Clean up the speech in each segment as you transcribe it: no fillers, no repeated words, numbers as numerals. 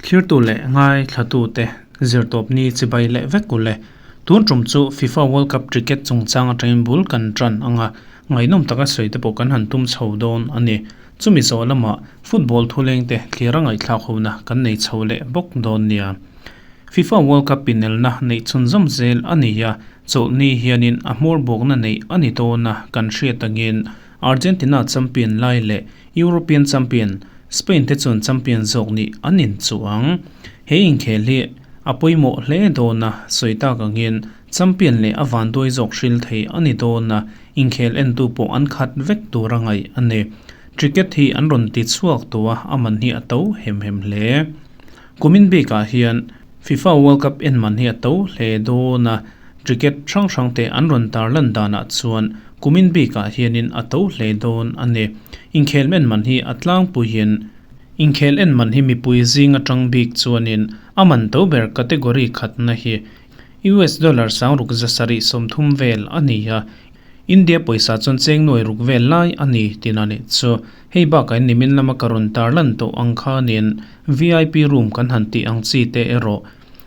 Thlirtu leh ngaithlatute zirtawpni chibai leh vek u le. Tun tum chu FIFA World Cup ticket chungchang atangin bul kan tan ang a, ngaihnawm taka sawi te pawh kan han tum chho dawn a ni. Chumi zawh lamah football thulengte thlir a ngaihthlak hona kan nei chho leh bawk dawn nia. FIFA World Cup inelna neih chhunzawm zel a ni a, chawlhni hianin a hmawr bawkna neih a ni dawn a, kan hriat angin Argentina champion lai leh European champion Spain te chuan champion zawk nih an inchuh ang. He inkhel hi a pawimawh hle dawn a, sawi tak angin champion leh a vanduai zawk hril thei a ni dawn a, inkhel entu pawh an khat vek tur a ngaih a ni. Ticket hi an rawn ti chhuak tawh a, a man hi a to hem hem hle. Kumin bikah hian FIFA World Cup en man hi a to hle dawn a, ticket hrang hrang te an rawn tarlan danah chuan kumin bikah hianin a to hle dawn a ni. Inkhel en man hi a tlangpuiin inkhel en man hi mipui zing atang bik chuanin a man to ber category khatna hi US dollar sangruk zasarih 30 vel a ni a, India pawisa chuan cheng nuai ruk vel lai a ni tin a nih chu. Hei bakah in nimin lama ka rawn tarlan tawh ang khanin VIP room kan han tih ang chi te erawh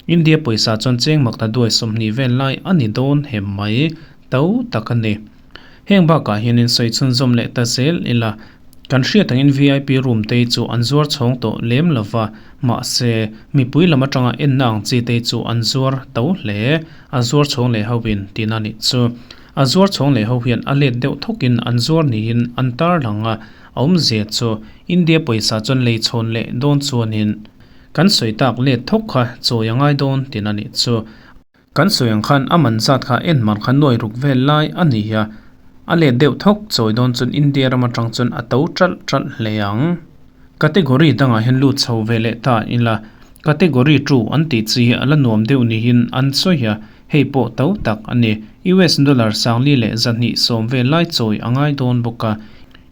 India pawisa chuan cheng makta duai 20 vel lai a ni dawn hem mai to tak a ni. Heng bakah hianin sawi chhunzawm leh ta zel ila kan hriat angin VIP room te chu an zuar chhawng tawh lem lova mahse mipui lam atanga enna ang chi te chu an zuar to hle a zuar chhawng leh hoin tin a nih chu. A zuar chhawng leh ho hian a let deuh thawkin an zuar niin an tarlang a, a awmzia chu India pawisa chuan lei chhawn leh dawn chuanin kan sawi tak let thawk kha chawi a ngai dawn tin a nih chu. Kan sawi ang khan a man zat kha en man kha nuai ruk vel lai a ni a, a let deuh thawk chawi dawn chuan India ram atang chuan a to ṭalh ṭalh hle ang. Category dangah hian lut chho ve leh ta ila, Category 2 an tih chi hi a la nuam deuh niin an sawi a, hei pawh to tak a ni. US dollar 4,000 leh 210 vel lai chawi a ngai dawn bawk a,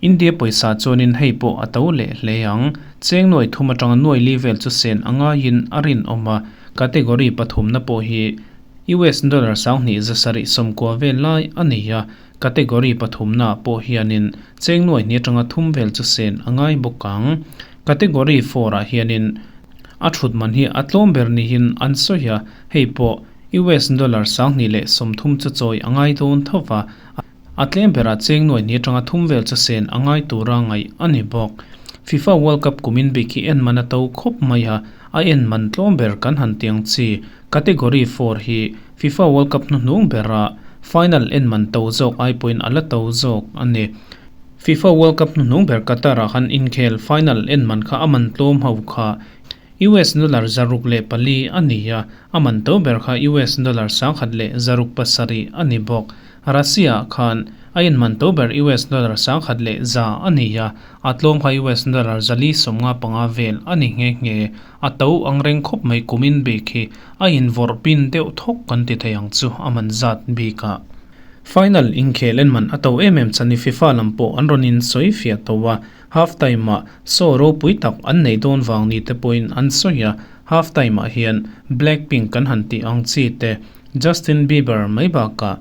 India pawisa chuanin hei pawh a to leh hle ang. Cheng nuai thum atanga nuai li vel chu sen a ngaiin a rinawm a, category pathumna pawh hi US dollar 2,790 vel lai a ni a, category pathumna pawh hianin cheng nuai hnih atanga thum vel chu sen a ngai bawk ang. Category 4 ah hianin a thut man hi a tlawm ber niin an sawi a, hei pawh US dollar 2,000 leh 30 chu chawi a ngai dawn tho va, a tlem berah cheng nuai hnih atanga thum vel chu sen a ngai tura ngaih a ni bawk. FIFA World Cup kumin bik hi en man a to khawp mai a, a en man tlawm ber kan han tiang chi. Category 4 hi FIFA World Cup hnuhnung bera final en man to zawk ai pawhin a la to zawk a ni. FIFA World Cup hnuhnung ber Qatar ah khan inkhel final en man kha a man tlawm ho kha US dollar 604 a ni a, a man to ber kha US dollar 1,000 leh 607 a ni bawk. Russia ah khan a en man to ber US dollar 1,000 leh 100 a ni a, a tlawm kha US dollar 455 vel a ni nghe nghe. A to ang reng khawp mai kumin bik hi a invawrh pin deuh thawk kan ti thei ang chu a man zat bikah. Final inkhel en man a to em em chani FIFA lam pawh an rawn in sawi fiah to a, half time ah show ropui tak an nei dawn vang ni te pawhin an sawi a, half time ah hian Blackpink kan han tih ang chi te, Justin Bieber mai bakah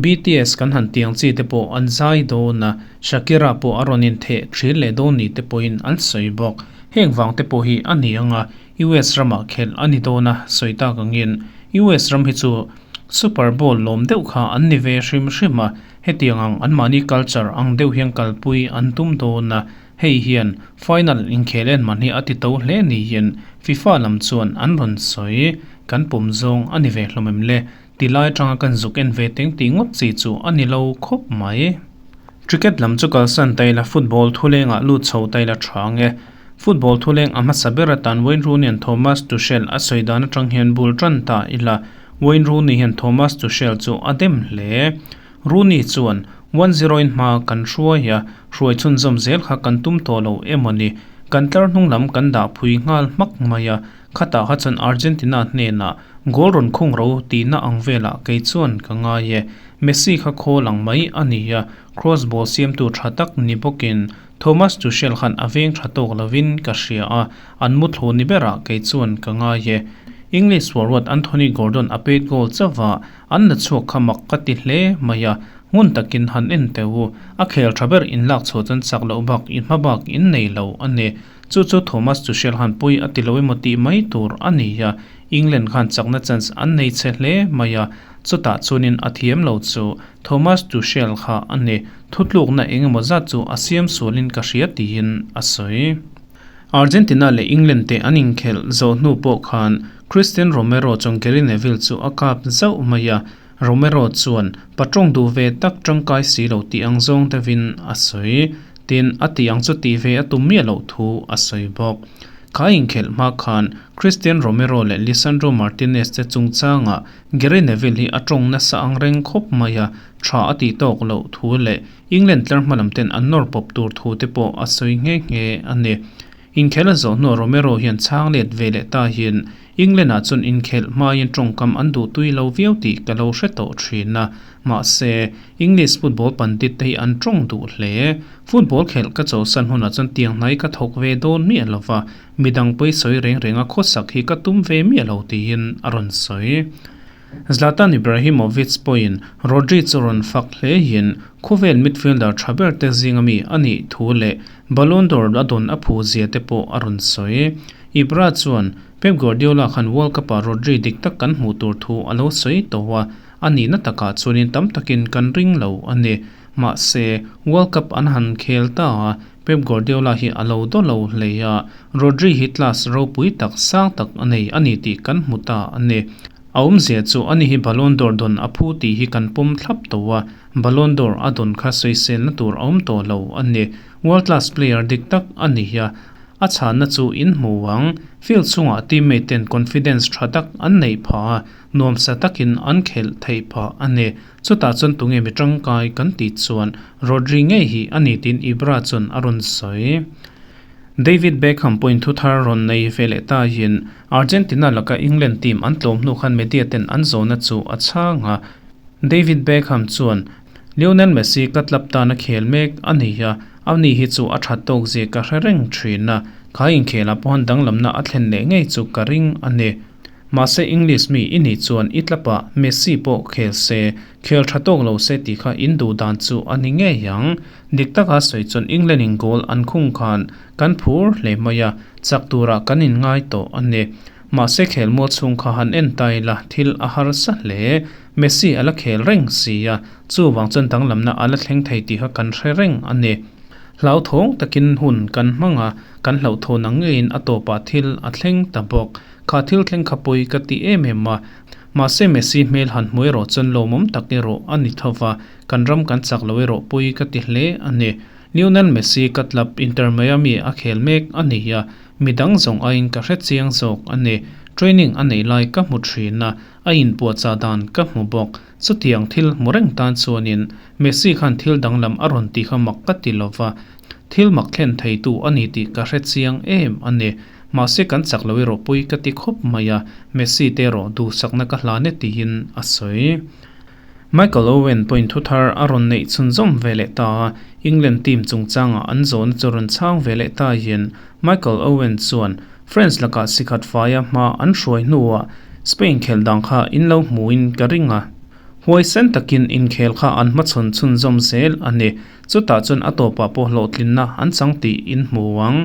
BTS kan han tih ang chi te pawh an zai dawn a, Shakira pawh a rawn intheh thil leh dawn ni te pawhin an sawi bawk. Heng vang te pawh hi a ni ang a, US ramah khelh a ni dawn a, sawi tak angin US ram hi chu Super Bowl lawm deuh kha an ni ve hrim hrim a, hetiang ang anmahni culture ang deuh hian kalpui an tum dawn a, hei hian final inkhel en man hi a ti to hle niin FIFA lam chuan an rawn sawi. Kan pawm zawng a ni ve hlawm em le? Ti lai atanga kan zuk en ve teng tih ngawt chi chu a ni lo khawp mai. Cricket lam chu kalsan ta ila football thulengah lut chho ta ila tha ang e. Football thuleng a hmasa ber atan Wayne Rooney an Thomas Tuchel a sawi dan atang hian bul tan ta ila Wayne Rooney hian Thomas Tuchel chu a dem hle. Rooney chuan 1-0 in hma kan hruai a, hruai chhunzawm zel kha kan tum tawh lo emaw ni. Kan tlar hnung lam kan dah phui nghal hmak mai a, khatah kha chuan Argentina hnenah goal rawn khung ro tihna ang velah kei chuan ka ngai e. Messi kha khawl ang mai a ni a, cross ball siamtu tha tak ni bawkin Thomas Tuchel khan a veng tha tawk lovin ka hria a, an mu thlu ni berah kei chuan ka ngai e. English forward Anthony Gordon a pet goal chauha an la chhuak kha mak ka ti hle mai a, ngun takin han en teh u, a khel tha ber in lak chhuah chuan chak loh bak in hma bak in nei lo a ni. Chu chu Thomas Tuchel khan pawi a ti lo emaw tih mai tur a ni a, England khan chakna chance an nei chhe hle mai a, chutah chuanin a thiam lo chu Thomas Tuchel kha a ni. Thutlukna eng emaw zat chu a siam sualin ka hria tiin a sawi. Argentina leh England te an inkhelh zawh hnu pawh khan Cristian Romero chuan Gary Neville chu a kap zauh mai a, Romero chuan pa tawng duh ve tak tangkai si lo tih ang zawng deuhin a sawi. Tin, a tih ang chu tih ve a tum miah loh thu a sawi bawk. Kha inkhelh hma khan Cristian Romero leh Lisandro Martinez te chungchangah Gary Neville hi a tawng nasa ang reng khawp mai a, tha a tih tawk loh thu leh England tlar hma lam ten an nawr pawp tur thu te pawh a sawi nghe nghe a ni. Inkhel a zawh hnuah Romero hian chhang let ve leh ta hian England ah chuan inkhelh hmain tawngkam an duh tui lo viau tih ka lo hre tawh thin a, mahse English football pandit te hi an tawng duh hle. Football khelh ka chawlhsan hunah chuan tiang hnai ka thawk ve dawn miah lo va, midang pawi sawi reng renga khawsak hi ka tum ve miah lo tiin a rawn sawi. Zlatan Ibrahimovic pawhin Rodri chu rawn fak hle hian khawvel midfielder tha ber te zinga mi a nih thu leh Ballon d'Or a dawn a phu zia te pawh a rawn sawi. Ibra chuan Pep Guardiola khan World Cup-ah Rodri dik tak kan hmuh tur thu a lo sawi tawh a, a nihna takah chuanin tam takin kan ring lo a ni. Mahse, World Cup an han khel ta a, Pep Guardiola hi a lo daw lo hle a, Rodri hi class ropui tak sang tak a nei a ni tih kan hmu ta a ni. A awmzia chu ani hi Ballon d'Or dawn a phu tih hi kan pawm thlap tawh a, Ballon d'Or a dawn kha sawiselna tur a awm tawh lo a ni. World class player dik tak a ni a, a chhanna chu in hmu ang. Field chhungah teammate ten confidence tha tak an neih phah a, nuamsa takin an khelh theih phah a ni. Chutah chuan tunge mi tangkai kan tih chuan Rodri ngei hi a ni tiin Ibra chuan a rawn sawi. David Beckham pawhin thu thar rawn nei ve leh ta hian Argentina laka England team an tlawm hnu khan media ten an zawhna chu a chhang a. David Beckham chuan, Lionel Messi ka club tan a khel mek a ni a, a ni hi chu a that tawk zia ka hre reng thin a, kha inkhelah pawhan danglamna a thlen leh ngei chu ka ring a ni. Mahse English mi i nih chuan i tlapah Messi pawh khel se, khel tha tawk lo se tih kha in duh dan chu a ni ngei ang. Dik taka sawi chuan England in goal an khung khan kan phur hle mai a, chak turah kan in ngai tawh a ni. Mahse khelmual chhung kha han en ta ila thil a harsa hle. Messi a la khel reng si a, chuvang chuan danglamna a la thleng thei tih kha kan hre reng a ni. Hlauthawng takin hun kan hmang a, kan hlauhthawn ang ngeiin a tawpah thil a thleng ta bawk. Kha thil thleng kha pawi ka ti em em a, mahse Messi hmel han hmu erawh chuan lawmawm tak erawh a ni tho va, kan ram kan chak lo erawh pawi ka ti hle a ni. Lionel Messi ka club Inter Miami a khel mek a ni a, midang zawng aiin ka hre chiang zawk a ni. Training a neih lai ka hmu thin a, a inpuahchah dan ka hmu bawk. Chutiang thil hmu reng tan chuanin Messi khan thil danglam a rawn ti kha mak ka ti lo va, thil mak thlen theitu a ni tih ka hre chiang em a ni. Mahse kan chak lo erawh pawi ka ti khawp mai a, Messi te erawh duhsakna ka hlan e tiin a sawi. Michael Owen pawhin thu thar a rawn neih chhunzawm ve leh ta a, England team chungchangah an zawhna chu rawn chhang ve leh ta hian Michael Owen chuan France lakah sikhat faia hma an hruai hnuah Spain khelh dang kha in lo hmuin ka ring a, huaisen takin inkhel kha an hmachhawn chhunzawm zel a ni. Chutah chuan a tawpah pawh hlawhtlinna an chang tih in hmu ang.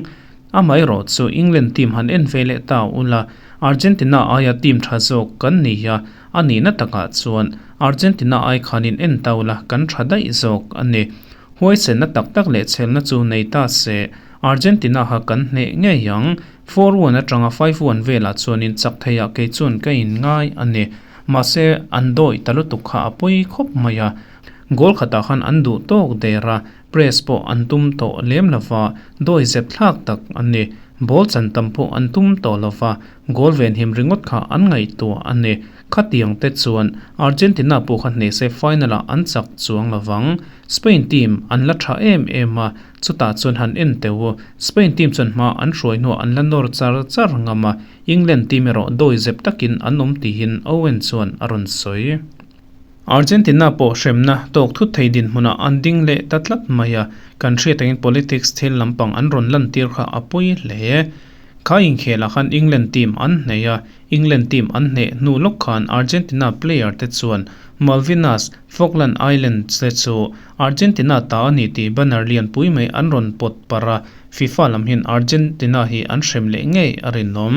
Amaherawh chu England team han en ve leh ta ula, Argentina aia team tha zawk kan ni a, a nihna takah chuan Argentina ai khan in en ta ula kan tha daih zawk a ni. Huaisenna tak tak leh chhelna chu nei ta se, Argentina kha kan hneh ngei ang. 4-1 atanga 5-1 velah chuan in chak theiah kei chuan ka in ngai a ni. Mahse an dawi ta lutuk kha a pawi khawp mai a. Goal khatah khan an duh tawk der a, Press pawh an tum tawh lem lova, dawi zep thlak tak a ni. Ball chan tam pawh an tum tawh lova, goal venhim ringawt kha an ngaihtuah a ni. Khatiang te chuan Argentina pawh kha hneh se final ah an chak chuang lovang. Spain team an la tha em em a, chutah chuan han en teuh u. Spain team chuan hma an hruai hnuah an la nawr char char ngam a, England team erawh dawi zep takin an awm tihin Owen chuan a rawn sawi. Argentina pawh hremna tawk thut thei dinhmunah an ding leh ta tlat mai a, kan hriat angin politics thil lampang an rawn lantir kha a pawi hle. Kha inkhelah khan England team an hneh a, England team an hneh hnu lawk khan Argentina player te chuan Malvinas, Falkland Islands, te chu Argentina ta a ni tih banner lianpui mai an rawn pawt parh a, FIFA lam hian Argentina hi an hrem leh ngei a rinawm.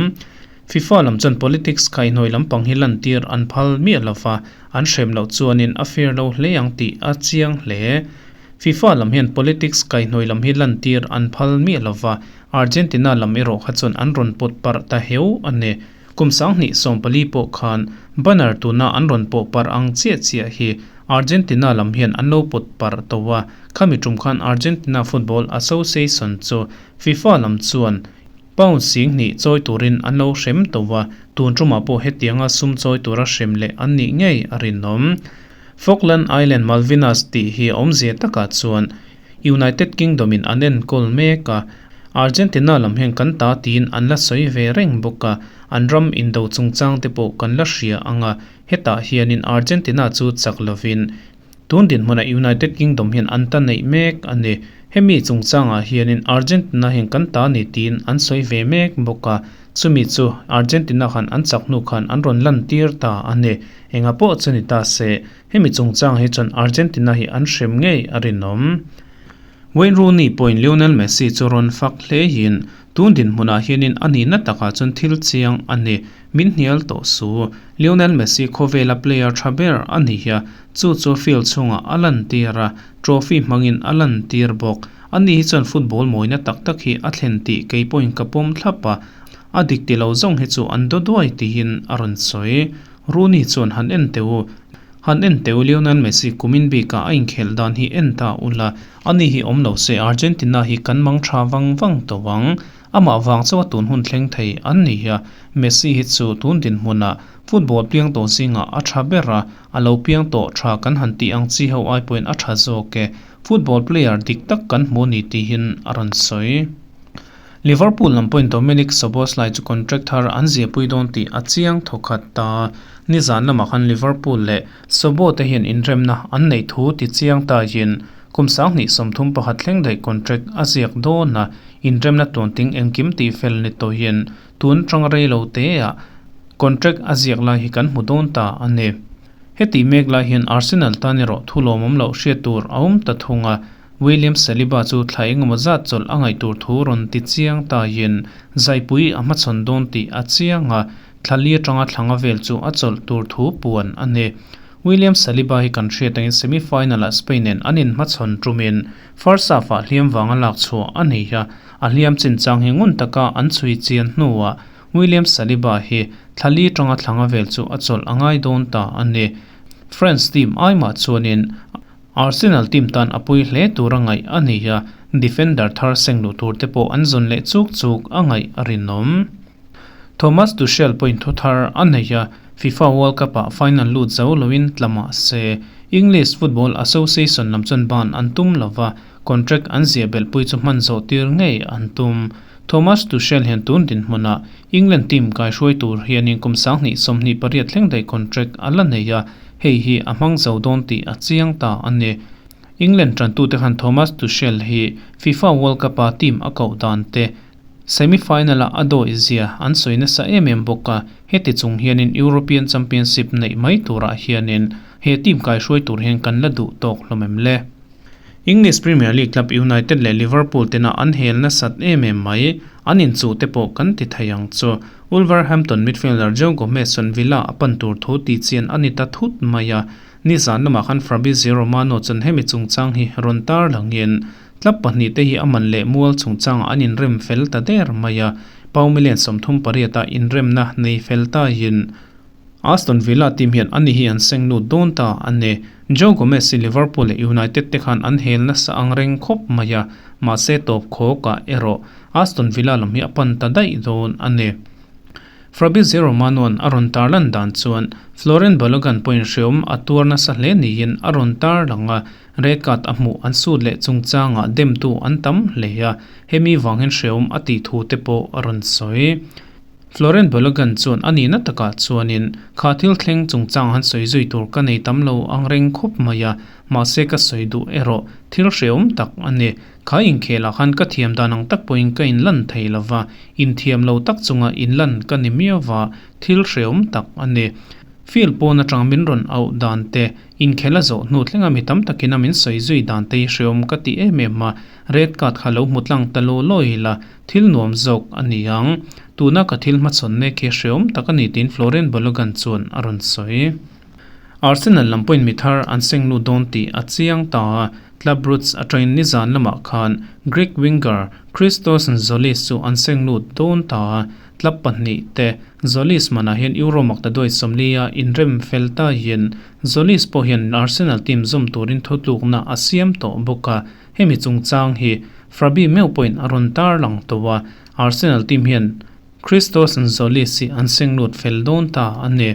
FIFA lam chuan politics kaihhnawih lampang hi lantir an phal miah lova, an hrem loh chuanin a fair lo hle ang tih a chiang hle. FIFA lam hian politics kaihhnawih lam hi lantir an phal miah lova, Argentina lam erawh kha chuan an rawn pawt parh ta heu a ni. Kum 2014 pawh khan banner tuna an rawn pawh parh ang chiah chiah hi Argentina lam hian an lo pawt parh tawh a, khami tum khan Argentina Football Association chu FIFA lam chuan pound 2000 chawi turin an lo hrem tawh a, tun tumah pawh hetianga sum chawi tura hrem leh an nih ngei a rinawm. Falkland Island Malvinas tih hi awmzia takah chuan United Kingdom in an enkawl mek a, Argentina lam hian kan ta tiin an la sawi ve reng bawk a, an ram indo chungchang te pawh kan la hria ang a, hetah hianin Argentina chu chak lovin tun dinhmunah United Kingdom hian an ta neih mek a ni. Hemi chungchangah hianin Argentina hian kan ta ni tiin an sawi ve mek bawk a, chumi chu Argentina khan an chak hnu khan an rawn lantir ta a ni. Enga pawh chu ni ta se, Hemi chungchang hi chuan Argentina hi an hrem ngei a rinawm. Wayne Rooney pawhin Lionel Messi chu rawn fak hlein, Tun dinhmunah hianin a nihna takah chuan thil chiang a ni, min hnial tawh su. Lionel Messi khawvela player tha ber a ni a, chu chu field chhungah a lantir a, trophy hmangin a lantir bawk. Ani hi chuan football mawina tak tak hi a thlen tih kei pawhin ka pawm thlap a, a dik ti lo zawng hi chu an daw duai tiin a rawn sawi. Rooney chuan han en teh u, han en teh u Lionel Messi kumin bikah a inkhelh dan hi en ta ula, ani hi awm lo se Argentina hi kan mang tha vang vang tawh ang. Amah vang chauha tun hun thleng thei an ni a, Messi hi chu tun dinhmunah football piang tawh zingah a tha ber a, a lo piang tawh tha kan han tih ang chi ho ai pawhin a tha zawk e, football player dik tak kan hmu ni tihin a rawn sawi. Liverpool lam pawhin Dominik Szoboszlai chu contract thar an ziahpui dawn tih a chiang thawkhat ta. Nizan lamah khan Liverpool leh Szobo te hian inremna an neih thu ti chiang taiin kum 2031 thleng daih contract a ziak dawn a, inremna tluanting engkim tih fel ni tawhin tun tang rei lo teah contract a ziak lai hi kan hmu dawn ta a ni. Heti mek lai hian Arsenal tan erawh thu lawmawm loh hriat tur a awm ta thung a, William Saliba chu thla engemaw zat chawlh a ngaih tur thu rawn ti chiang taiin zaipui a hmachhawn dawn tih a chiang a, thla li atanga thla nga vel chu a chawlh tur thu puan a ni. William Saliba hi kan hriat angin semi-final-ah Spain nen an inhmachhawn tumin first half-ah hliam vanga lak chhuah a ni a, a hliam chinchang hi ngun taka an chhui chian hnuah William Saliba hi thla li atanga thla nga vel chu a chawlh a ngai dawn ta a ni. France team aimah chuanin Arsenal team tan a pui hle tur a ngaih a ni a, defender thar seng luh tur te pawh an zawn leh chuk chuk a ngaih a rinawm. Thomas Tuchel pawhin thu thar a nei a, FIFA World Cup-ah final lut zo loin tla mah se, English Football Association lam chuan ban an tum lo va, contract an ziah belhpui chu hman zawh tir ngei an tum. Thomas Tuchel hian tun dinhmunah England team kaihruai tur hianin kum 2028 thleng daih contract a la nei a, Hei hi a hmang zo dawn tih a chiang ta a ni. England tantute khan Thomas Tuchel hi FIFA World Cup-a team a koh dan te semi-final-a a dawih zia an sawi nasa em em bawk a, heti chung hianin European Championship neih mai turah hianin he team kaihruai tur hian kan la duh tawk hlawm em le? English Premier League club United leh Liverpool tena an hel nasat em em mai, an inchuh te pawh kan ti thei ang chu. Wolverhampton midfielder Joe Gomez chuan Villa a pan tur thu tih chian a ni ta thut mai a, nizan lamah khan Fabrizio Romano chuan hemi chungchang hi rawn tar langin club pahnihte hi a man leh mual chungchangah an inrem fel ta der mai a, pau million 38 a inremna nei fel taiin Aston Villa team hian ani hi an seng lut dawn ta a ni. Joe Gomez hi Liverpool leh United te khan an hel nasa ang reng khawp mai a, mahse tawp khawkah erawh Aston Villa lam hi a pan ta daih dawn a ni. Fabrizio Romano-a'n a rawn tarlan dan chuan Florent Balogun pawhin hreawm a tuar nasa hle niin a rawn tarlang a, red card a hmuh an sut leh chungchangah demtu an tam hle a, hemi vang hian hreawm a tih thu te pawh a rawn sawi. Florent Balogun chuan a nihna takah chuanin kha thil thleng chungchang han sawi zui tur ka nei tam lo ang reng khawp mai a, mahse ka sawi duh erawh thil hrehawm tak a ni. Kha inkhelah khan ka thiam dan ang tak pawhin ka inlan thei lo va, inthiam lo tak chunga inlan ka ni miau va, thil hrehawm tak a ni. Field pawn atang min rawn auh dan te, inkhel a zawh hnu thlenga mi tam takin a min sawi zui dan te hi hrehawm ka ti em em a, red card kha lo hmu tlang ta law law ila, thil nuam zawk a ni ang. Tuna ka thil hmachhawn mek hi hrehawm tak a ni tiin Florian Balogun chuan a rawn sawi. Arsenal lam pawhin mi thar an seng lut dawn tih a chiang ta a, Club Brugge atangin nizan lamah khan Greek winger Christos Tzolis chu an seng lut dawn ta a, club pahnih te Tzolis manah hian Euro maktaduai 40 a inrem fel ta hian Tzolis pawh hian Arsenal team zawm turin thutlukna a siam tawh bawk a, hemi chungchang hi Frabi meuh pawhin a rawn tarlang tawh a, Arsenal team hian Christos Tzolis hi an seng lut fel dawn ta a ni.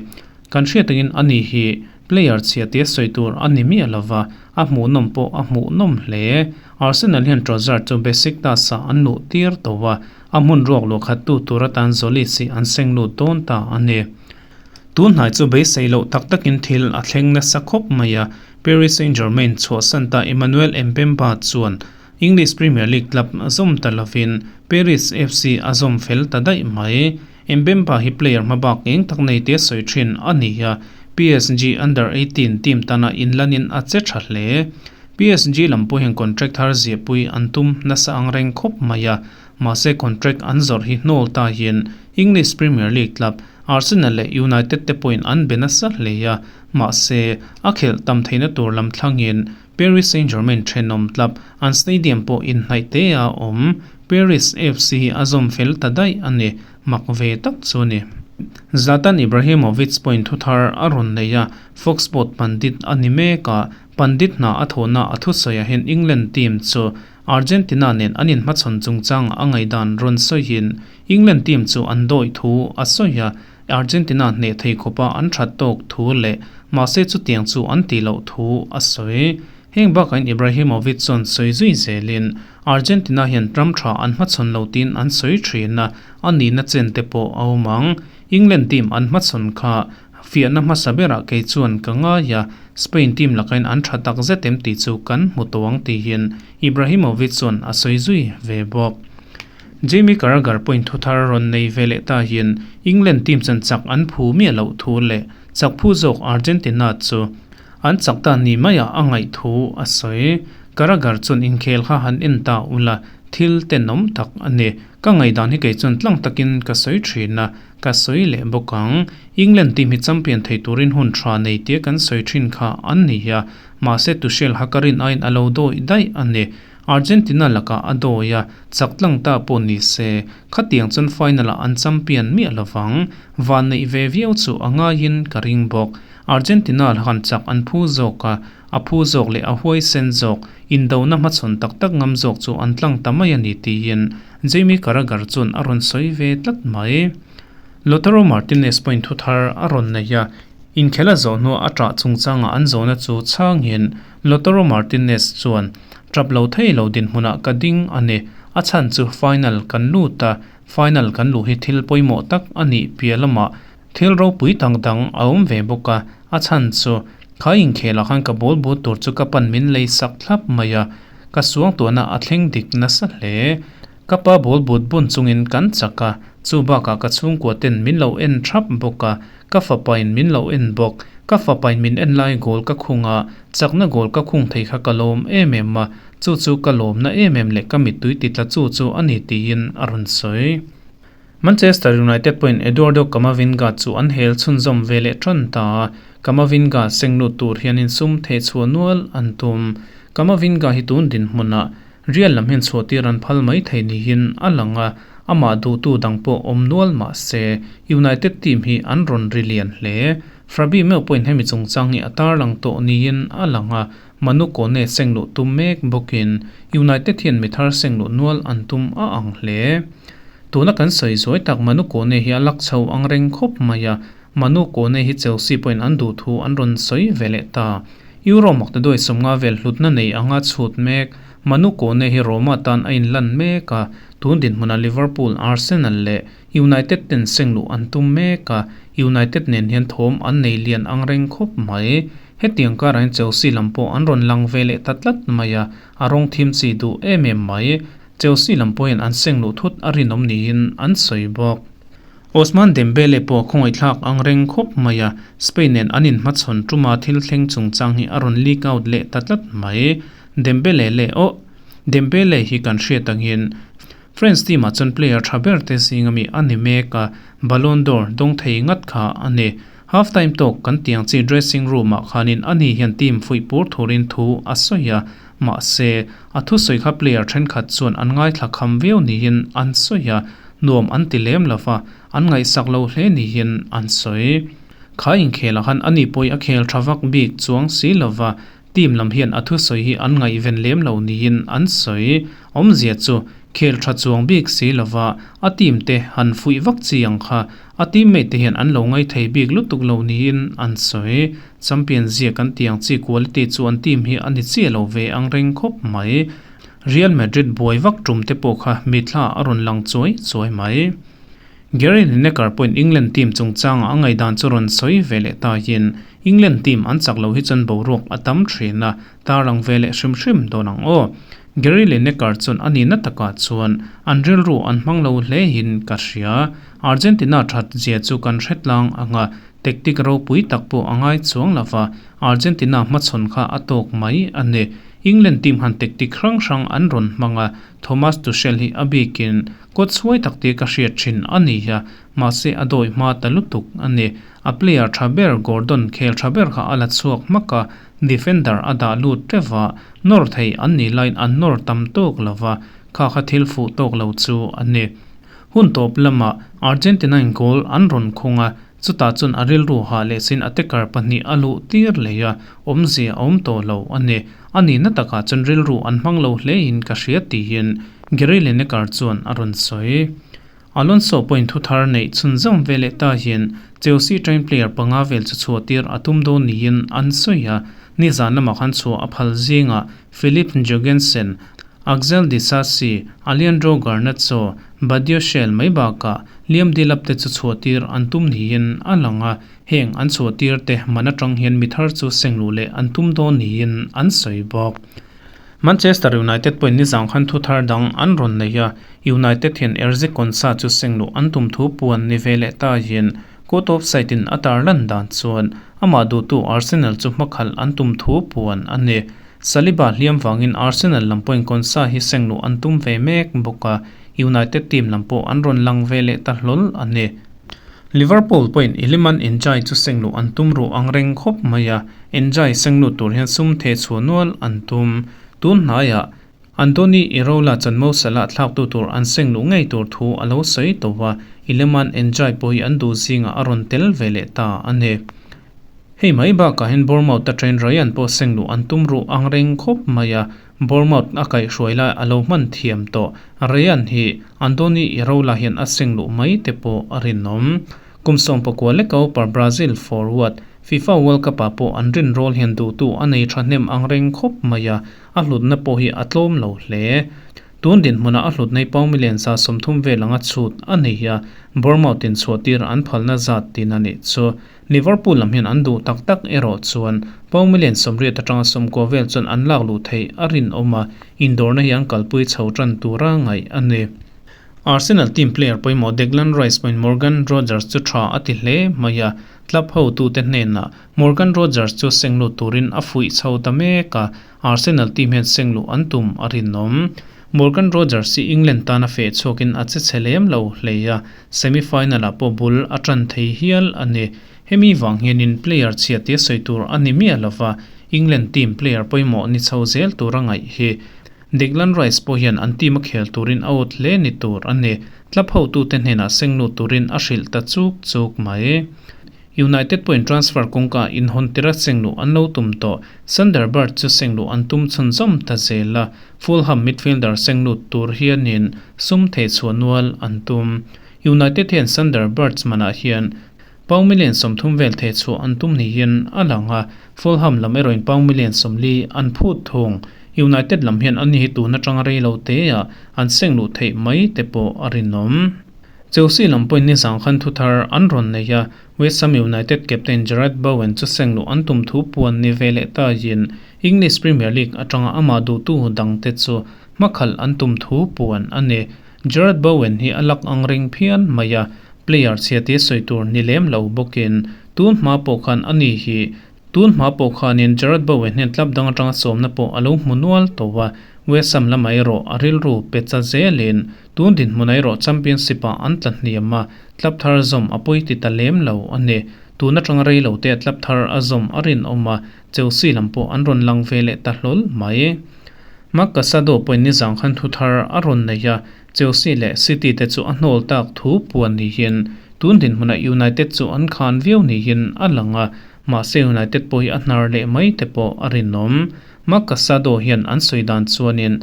Kan hriat angin ani hi player chhia tia sawi tur a ni miah lova, a hmuhnawm pawh a hmuhnawm hle. Arsenal hian Trossard chu Besiktas-ah an luh tir tawh a, a hmun ruak luah khat tu tur atan Tzolis hi an seng lut dawn ta a ni. Tun hnai chu beisei loh tak takin thil a thleng nasa khawp mai a, Paris Saint-Germain chhuahsan ta Emmanuel Mbemba chuan English Premier League club zawm ta lovin Paris FC a zawm fel ta daih mai. Mbemba hi player hmabak eng tak nei tia sawi thin a ni a, PSG Under 18 team tana inlanin a che tha hle. PSG lam pawh hian contract thar ziahpui an tum nasa ang reng khawp mai a, mahse contract an zawrh hi hnawl ta hian English Premier League club Arsenal leh United te pawhin an be nasa hle a, mahse a khelh tam theihna tur lam thlangin Paris Saint-Germain thenawm club an stadium pawh inhnaih te a awm. Paris FC hi a zawm fel ta daih a ni, mak ve tak chu a ni. Zlatan Ibrahimovic pawhin thu thar a rawn nei a, Fox Sport pandit a ni mek a, pandit hna a thawhna a thusawiah hian England team chu Argentina nen an inhmachhawn chungchangah a ngaihdan rawn sawiin England team chu an dawih thu a sawi a, Argentina hneh thei khawpa an that tawk thu leh mahse chutiang chu an tih loh thu a sawi. Heng bakain Ibrahimovic chuan sawi zui zelin Argentina hian ram tha an hmachhawn lo tiin an sawi thin a, a nihna chen te pawh a awm ang. England team an hmachhawn kha fiahna hmasa berah kei chuan ka ngai a, Spain team lakain an tha tak zet em tih chu kan hmu tawh ang tihin Ibrahimovic chuan a sawi zui ve bawk. Jamie Carragher pawhin thu thar rawn nei ve leh ta hian England team chan chak an phu miah loh thu leh chak phu zawk Argentina chu an chak ta ni maiah a ngaih thu a sawi. Carragher chuan inkhel kha han en ta ula thil tenawm tak a ni. Ka ngaihdan hi kei chuan tlang takin ka sawi thin a, ka sawi leh bawk ang. England team hi champion thei turin hun tha nei tia kan sawi thin kha an ni a, mahse Tuchel ha ka rin aiin a lo dawih daih a ni. Argentina lakah a dawi a, chak tlang ta pawh ni se, khatiang chuan final-ah an champion miah lovang. Van neih ve viau chu a ngaiin ka ring bawk. Argentina han chak an phu zawk a, a phu zawk leh a huaisen zawk, indona hmachhawn tak tak ngam zawk chu an tlang ta mai a ni tiin Jamie Carragher chuan a rawn sawi ve tlat mai. Lautaro Martinez pawhin thu thar a rawn nei a, inkhel a zawh hnuah a ṭah chungchangah an zawhna chu chhangin Lautaro Martinez chuan, Ṭap lo thei lo dinhmunah ka ding a ni. A chhan chu final kan lut a, final kan luh hi thil pawimawh tak a nih piah lamah thil ropui tak dang a awm ve bawk a. A chhan chu kha inkhelah khan ka ball but tur chu ka pan min lei sak thlap mai a, ka suangtuahna a thleng dik nasa hle. Ka pa ball but bun chungin kan chak a, chu bakah ka chhungkua ten min lo en thap bawk a, Ka fapain min lo en bawk. Ka fapain min en lai goal ka khung a, chakna goal ka khung thei kha ka lawm em em a, chu chu ka lawmna em em leh ka mittui ti tla chu chu a ni tiin a rawn sawi. Manchester United pawhin Eduardo Camavinga chu an hel chhunzawm ve leh tan ta a, Camavinga seng lut tur hian insum thehchhuah nual an tum. Camavinga hi tun dinhmunah Real lam hian chhuahtir an phal mai thei niin a lang a, amah duhtu dang pawh awm nual mah se United team hi an rawn ri lian hle. Frabi meuh pawhin hemi chungchang hi a tarlang tawh niin a lang a, Manu Kone seng luh tum mek bawkin United hian mi thar seng luh nual an tum a ang hle. Tuna kan sawi zuai tak Manu Kone hi a lak chho ang reng khawp mai a, Manu Kone hi Chelsea pawhin an duh thu an rawn sawi ve leh ta. Euro maktaduai 50 vel hlutna nei anga chhut mek Manu Kone hi Roma tan a inlan mek a. Tun dinhmunah Liverpool, Arsenal leh United ten sengluh an tum mek a, United nen hian thawm an nei lian ang reng khawp mai. Hetiang karah hian Chelsea lam pawh an rawn lang ve leh ta tlat mai a, a rawng thim chi duh em em mai. Chelsea lam pawhin an sengluh thut a rinawm niin an sawi bawk. Ousmane Dembele pawh khawngaihthlak ang reng khawp mai a, Spain nen an inhmachhawn tuma thil thleng chungchang hi a rawn leak out leh ta tlat mai. Dembele leh aw Dembele hi kan hriat angin French team ah chuan player tha ber te zing ami a ni mek a, Ballon d'Or dawng thei ngat kha a ni. Half time tawk kan tiang chi dressing room ah khanin ani hian team fuih pur thurin thu a sawi a, mahse a thusawi kha player thenkhat chuan an ngaithla kham viau niin an sawi a, nuam an ti lem lo va, an ngaihsak lo hle niin an sawi. Kha inkhelah khan ani pawhi a khel tha vak bik chuang si lo va, Team lam hian a thusawi hi an ngaihven lem lo niin an sawi. Awmzia chu khel tha chuang bik si lova a team te han fuih vak chi ang kha a teammate te hian an lo ngaithei bik lutuk lo niin an sawi. Champion zia kan ti ang chi quality chu an team hi a ni chiah lo ve ang reng khawp mai. Real Madrid buai vak tum te pawh kha mithla a rawn lang chuai chuai mai. Gary Lineker pawhin England team chungchanga a ngaihdan chu rawn sawi ve leh tahin, England team an chak lo hi chuan boruak a tam thin a, tarlang ve leh hrim hrim dawn ang aw. Gary Lineker chuan a nihna takah chuan an rilru an hmang lo hlein ka hria. Argentina that zia chu kan hre tlang ang a, tactic ropui tak pawh a ngai chuang lo va, Argentina hmachhawn kha a tawk mai a ni. England team han tactic hrang hrang an rawn hmang a, Thomas Tuchel hi a bikin Kawt chhuai tak tih ka hriat thin a ni a, mahse a dawi hma ta lutuk a ni. A player tha ber Gordon khel tha ber kha a la chhuak hmak a, defender a dah lut teuh va, nawr thei an nih laiin an nawr tam tawk lo va, kha kha thil fuh tawk lo chu a ni. Hun tawp lamah Argentina in goal an rawn khung a, chutah chuan a rilru hah leh sin attacker pahnih a luh tir leh a, awmzia a awm tawh lo a ni. A nihna takah chuan rilru an hmang lo hlein ka hria tiin Gary Lineker chuan a rawn sawi. Alonso pawhin thu thar neih chhunzawm ve leh ta hian Chelsea train player panga vel chu chhuah tir a tum dawn niin an sawi a, nizan lamah khan chhuah a phal zingah Filip Jorgensen, Axel Disasi, Alejandro Garnacho, Badiashile mai bakah Liam Delap te chu chhuah tir an tum niin a lang a, heng an chhuah tir te man atang hian mi thar chu sengluh leh an tum dawn niin an sawi bawk. Manchester United pawhin nizang khan thu thar dang an rawn nei a, United hian Erzik Konsa chu sengluh an tum thu puan ni ve leh ta hian court of side in a tarlan dan chuan amah duhtu Arsenal chu hmakhalh an tum thu puan a ni. Saliba hliam vangin Arsenal lam pawhin Konsa hi sengluh an tum ve mek bawk a, United team lam pawh an rawn lang ve leh ta hlawl a ni. Liverpool pawhin Iliman Ndiaye chu sengluh an tum ruh ang reng khawp mai a, Ndiaye senglut tur hian sum theh chhuah nual an tum. Tun hnaiah Andoni Iraola chuan Mo Salah thlaktu tur an sengluh ngei tur thu a lo sawi tawh a, Iliman Ndiaye pawh hi an duh zingah a rawn tel ve leh ta a ni. Hei mai bakah hian Bournemouth a train Ryan pawh sengluh an tum ruh ang reng khawp mai a, Bournemouth a kaihhruai lai a lo hman thiam tawh. Ryan hi Andoni Iraola hian a sengluh mai te pawh a rinawm. Kum 19 leka upa Brazil forward, FIFA World Cup ah pawh an rin rawl hian duhtu a nei thahnem ang reng khawp mai a, a hlutna pawh hi a tlawm lo hle. Tun dinhmunah a hlut nei pau million 30 vel anga chhut a nei a, Bournemouth in chhuahtir an phalna zat tin a nih chu. Liverpool lam hian an duh tak tak erawh chuan pau million 80 atanga 90 vel chuan an lak luh theih a rinawm a, indawrna hi an kalpui chho tan tura ngaih a ni. Arsenal team player pawimawh Declan Rice pawhin Morgan Rogers chu tha a ti hle mai a, club hotute hnenah Morgan Rogers chu senglut turin a fuih chho ta mek a, Arsenal team hian sengluh an tum a rinawm. Morgan Rogers hi England tana feh chhuakin a che chhe lem lo hlei a, semi-final ah pawh bul a tan thei hial a ni. Hemi vang hianin player chhia tia sawi tur a ni miah lova, England team player pawimawh ni chho zel tura ngaih hi Declan Rice pawh hian an team a khel turin a awt hle ni tur a ni. Club hotute hnenah senglut turin a hrilh ta chuk chuk mai. United pawhin transfer kawngka inhawn tira sengluh an lo tum tawh. Sander Berge chu sengluh an tum chhunzawm ta zel a, Fulham midfielder senglut tur hianin sum thei chhuah nual an tum. United hian Sander Berge manah hian pound million 30 vel thei chhuah an tum niin a lang a, Fulham lam erawhin pound million 40 an phut thung. United lam hian ani hi tun atanga rei lo teah an seng luh theih mai te pawh a rinawm. Chelsea lam pawhin nizang khan thuthar an rawn nei a, West Ham United captain Jarrod Bowen chu seng luh an tum thu puan ni ve leh taiin English Premier League atanga amah duhtu dangte chu hmakhalh an tum thu puan a ni. Jarrod Bowen hi a lak ang reng phian mai a, player chhia tia sawi tur ni lem lo bawkin tun hma pawh khan ani hi Tun hma pawh khanin Jarrod Bowen hian club dang atanga sawmna pawh a lo hmu nual tawh a, West Ham lamah erawh a rilru pe cha zelin tun dinhmunah erawh Championship ah an tla hniam a, club thar zawm a pawi ti ta lem lo a ni. Tun atanga rei lo te a club thar a zawm a rinawm a, Chelsea lam pawh an rawn lang ve leh ta hlawl mai. Marc Casado pawhin nizang khan thu thar a rawn nei a, Chelsea leh City te chu a hnawl tak thu puan niin tun dinhmunah United chu an khan viau niin a lang a, mahse United pawh hi a hnar leh mai te pawh a rinawm. Marc Casado hian an sawi dan chuanin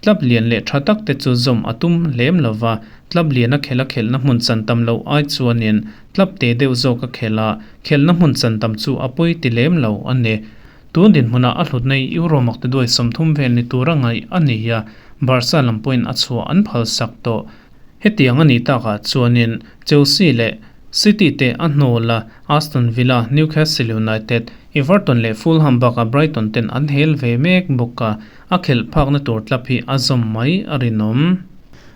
club lian leh tha tak te chu zawm a tum lem lo va, club lian a khelh a khelhna hmun chan tam loh ai chuanin club te deuh zawk a khelh a, khelhna hmun chan tam chu a pawi ti lem lo a ni. Tun dinhmunah a hlutna i Euro makte duai 30 vel ni tura ngaih a ni a, Barca lam pawhin a chhuah an phalsak tawh. Hetiang a nih takah chuanin Chelsea leh City te a hnawl a, Aston Villa, Newcastle United, Everton leh Fulham bakah Brighton ten an hel ve mek bawk a, a khelh phakna tur club hi a zawm mai a rinawm.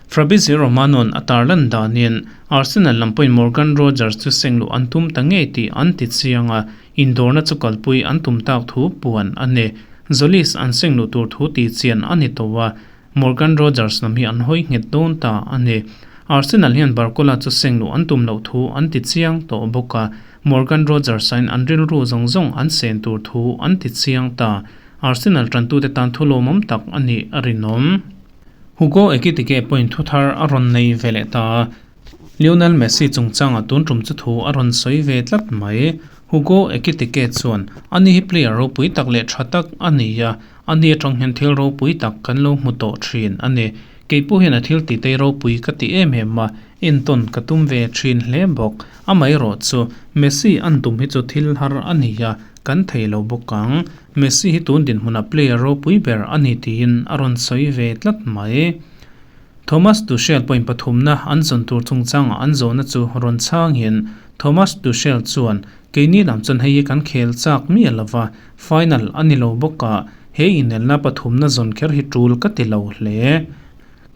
Fabrizio Romano-a'n a tarlan danin Arsenal lam pawhin Morgan Rogers chu seng luh an tum ta ngei tih an ti chiang a, Indawrna chu kalpui an tum tak thu puan a ni. Zolis an seng luh tur thu tih chian a ni tawh a, Morgan Rogers lam hi an hawi nghet dawn ta a ni. Arsenal hian Barcola chu seng luh an tum loh thu an ti chiang tawh bawk a, Morgan Rogers aiin an rilru zawng zawng an sen tur thu an ti chiang ta. Arsenal tantute tan thu lawmawm tak a nih a rinawm. Hugo Ekitike pawhin thu thar a rawn nei ve leh ta a. Lionel Messi chungchangah tun tum chu thu a rawn sawi ve tlat mai. Hugo Ekitike chuan, Ani hi player ropui tak leh tha tak a ni a, ani atang hian thil ropui tak kan lo hmu tawh thin a ni. Kei pawh hian a thil titei ropui ka ti em em a, entawn ka tum ve thin hle bawk. Amaherawh chu, Messi an tum hi chu thil har a ni a, kan thei lo bawk ang. Messi hi tun dinhmunah player ropui ber a ni tiin a rawn sawi ve tlat mai. Thomas Tuchel pawhin pathumna an zawn tur chungchangah an zawhna chu rawn chhangin Thomas Tuchel chuan, Keini lam chuan hei hi kan khel chak miah lo va, final a ni lo bawk a, he inelna pathumna zawn kher hi tul ka ti lo hle.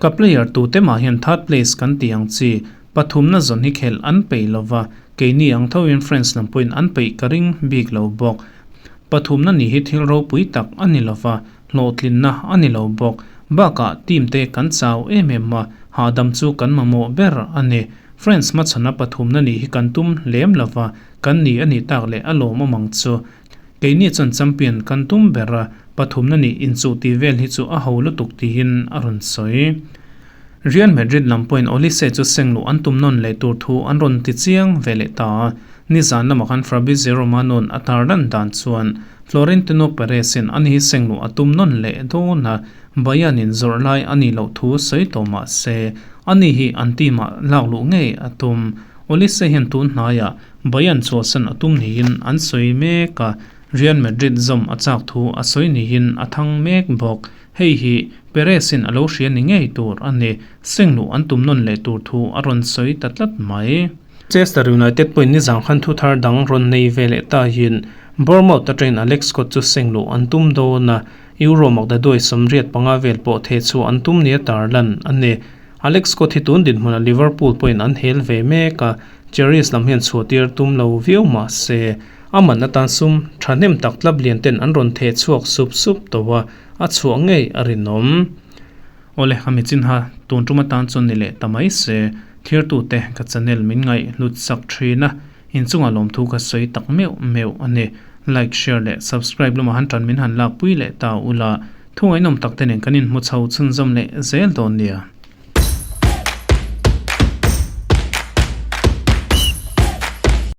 Ka player tute mah hian third place kan ti ang chi, pathumna zawn hi khelh an peih lo va, keini ang thoin France lam pawhin an peih ka ring bik lo bawk. Pathumna ni hi thil ropui tak a ni lo va, Hlawhtlinna a ni lo bawk. Bakah team te kan chau em em a, hahdam chu kan mamawh ber a ni. France hmachhana pathumna nih hi kan tum lem lo va, kan ni a nih tak leh a lawmawm ang chu. Keini chuan champion kan tum ber a, pathumna nih inchuh tih vel hi chu a ho lutuk tiin a rawn sawi. Real Madrid lam pawhin Olise chu seng luh an tum nawn leh tur thu an rawn ti chiang ve leh ta a, nizan lamah khan Fabrizio Romano-a'n a tarlan dan chuan Florentino Perez-in ani hi seng luh a tum nawn leh dawn a, Bayern-in zawrh lai a nih loh thu sawi tawh mah se, ani hi an team-ah lak luh ngei a tum. Olise hian tun hnaiah Bayern chhuahsan a tum niin an sawi mek a, Real Madrid zawm a chak thu a sawi niin a thang mek bawk. Hei hi Perez-in a lo hria ni ngei tur a ni. Seng luh an tum nawn leh tur thu a rawn sawi ta tlat mai. Chester United pawhin nizang khan thu thar dang rawn nei ve leh ta hian Bournemouth atangin Alex Scott chu seng luh an tum dawn a, Euro makdaduai 85 vel pawh theh chhuah an tum nia tarlan a ni. Alex Scott hi tun dinhmunah Liverpool pawhin an hel ve mek a, Cherries lam hian chhuahtir tum lo viau mah se, a man atan sum thahnem tak club lian ten an rawn theh chhuak sup sup tawh a, a chhuah ngei a rinawm. Awle, a mi chin ha tun tum atan chuan ni leh ta mai se, thirtute ka channel min ngaih hlut sak thin a, inchungah lawmthu ka sawi tak meuh meuh a ni. Like, share leh subscribe lamah han tan min han lakpui leh ta ula, thu ngaihnawm tak te nen kan inhmu chho chhunzawm leh zel dawn nia.